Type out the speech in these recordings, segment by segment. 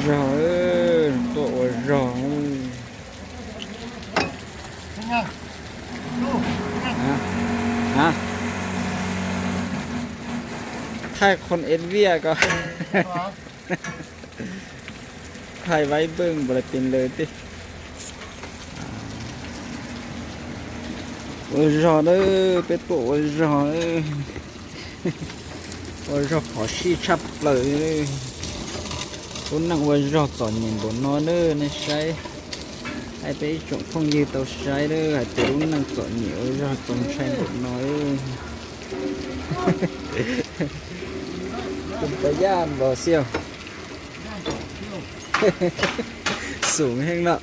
Zog, tuaj ua zog. Thaij qhov es viaj ko. Thaij vaib npej npaus las tis lawm tej. Ua zog na, peb tuaj ua zog. Ua zog phom sij tshaj plaws. Lub neej ua zog txom nyem npaum no na, nej saib. Hais peb ib tsoom phooj ywg tau saib na, hais tias lub neej txom nyem ua zog txaus ntshai npaum no. Tus pas yaj npog xiab. Xum heev no.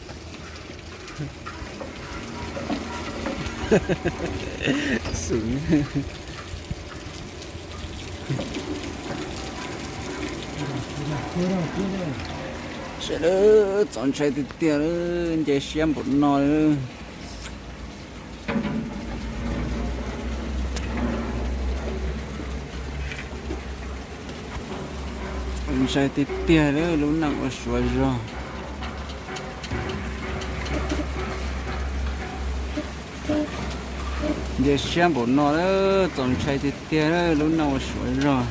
Xum. Sawv daws, txaus ntshai tiag tiag, nce siab npaum no. Ntshai tiag tiag lub neej ua suav zog. Nce siab npaum no, txaus ntshai tiag tiag lub neej ua suav zog.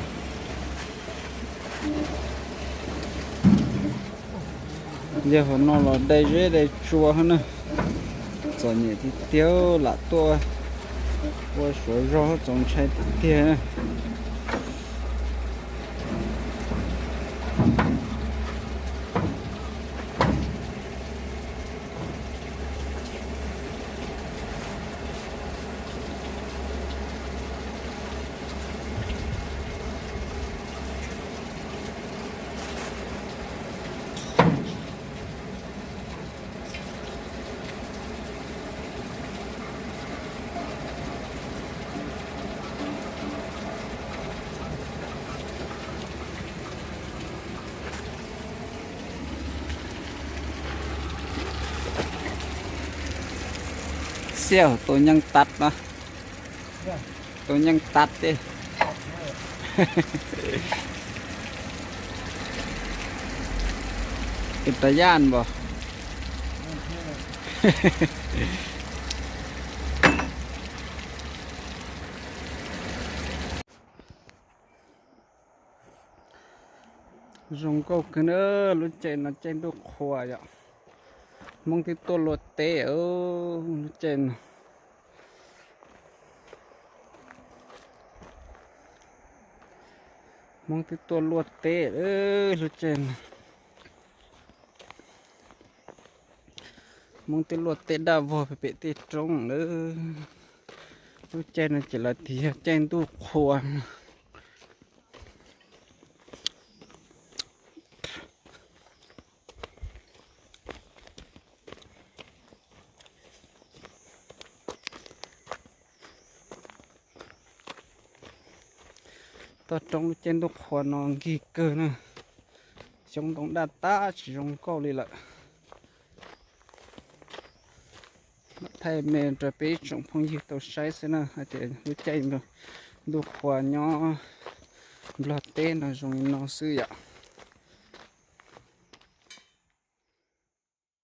Yog hauv no los dai zeb dai tsua na. Txom nyem tiag tiag, lam tuaj ua suav zog txaus ntshai tiag tiag. Xiab tus nyeej tag no, tus nyeej tag tej. Ib tas yaj npog. Zoo nkauj kawg na, lub caij no caij ntuj qhua yom. Hmoob twb tuaj luaj teb lub caij no. Hmoob twb tuaj luaj teb lub caij no. Hmoob twb luaj teb daj vog pem tej roob lawm. Lub caij no ces lawv tias yog caij ntuj qhua. Toj roob lub caij ntuj qhua no nkig kawg na. Xyoob ntoo daj tab tsis zoo nkauj li lawm. Thaij me rau peb ib tsoom phooj ywg tau saib xwb na, hais tias lub caij ntuj qhua nyob Nplog teb no zoo li no xwb yom.